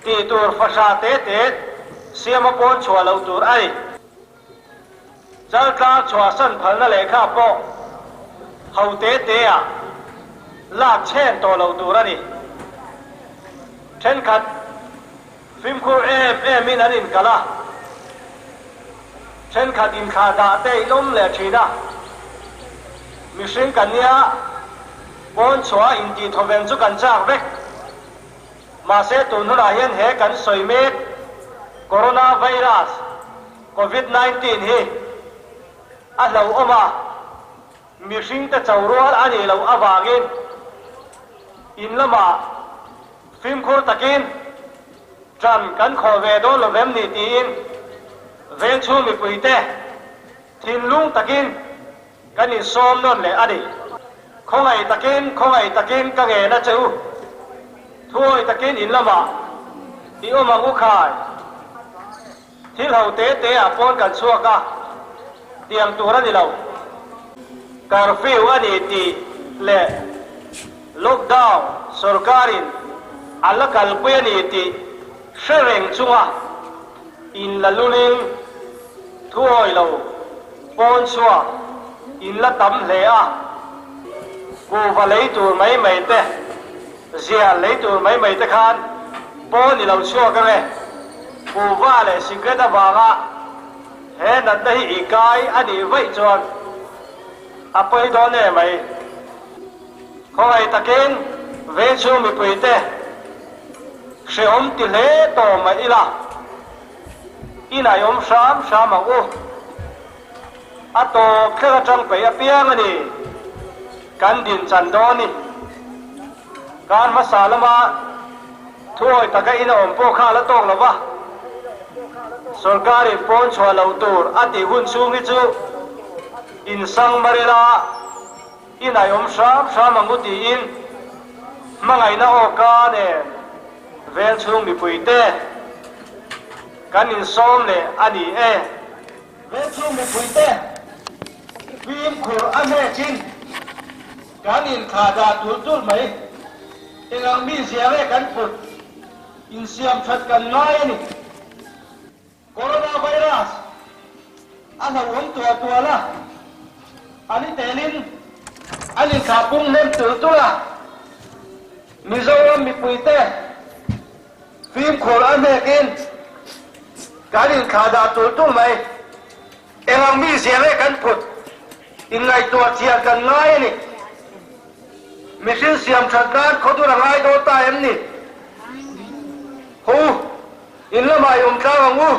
Tih tur fahra te te siama pawn chhuah loh tur a ni. Chaltlang chhuahsan phalna lehkha pawh ho te te ah lak chhen tawh loh tur a ni. Thenkhat fimkhur em em in an inkalh a, thenkhat inthlah dah te in awm leh thin a. Mihring kan nia pawn chhuah intih thawven chu kan chak vek. Mahse tun hunah hian he kan sawi mek Corona Virus, Covid 19 hi a hlauhawm a, mihringte cho rual a nih loh avangin in lamah fimkhur takin ṭan kan khawh ve dawn lo vem ni tiin vengchhung mipuite thinlung takin Kan insawm nawn leh a ni. Khawngaih takin, khawngaih takin ka ngen a che u. Thuawi takin in lamah i awm ang u khai. Thil ho te te ah pawn kan chhuak a, tiang tur a ni lo. Curfew a ni tih leh lockdown sorkarin a la kalpui a ni tih hre reng chunga in la lulin thuawi lo Pawn chhuak in la tam hle a, kuhva lei tur mai mai te, zial lei tur mai mai te khan pawn i lo chhuak ang e. Kuhva leh sikret avanga he natna hi i kai a nih vaih chuan a pawi dawn em mai. Khawngaih takin vengchhung mipuite hrehawm ti hle tawh mah ila. I naihawm hram hram ang u. A tawp thleng atang peih apiang a ni. Kan din chan dawn i. Kar hmasa lama thuawi taka in a awm pawh kha a la tawk lo va. Sorkarin pawn chhuah loh tur a tih hun chhung hi chu insang marila i naihawm hram hram ang u tiin hmangaihna awka nen Vengchhung mipuite kan insawm leh a ni e. Vengchhung mipuite fimkhur a hnekin kan inthlah dah tul tul mai. Engang mi zia nge kan phut insiam that kan ngai a ni. Coronavirus a hlauhawm tual tual a, a ni telin an inthlah pung hnem tulh tulh a, Mizoram mipuite fimkhur a hnekin kan inthlah dah tulh tulh mai. Engang mi zia nge kan phut inngaihtuah chian kan ngai a ni. Mihring siam that nan khawdur a ngai dawn ta em ni? Ho! In lamah i awm tlang ang u.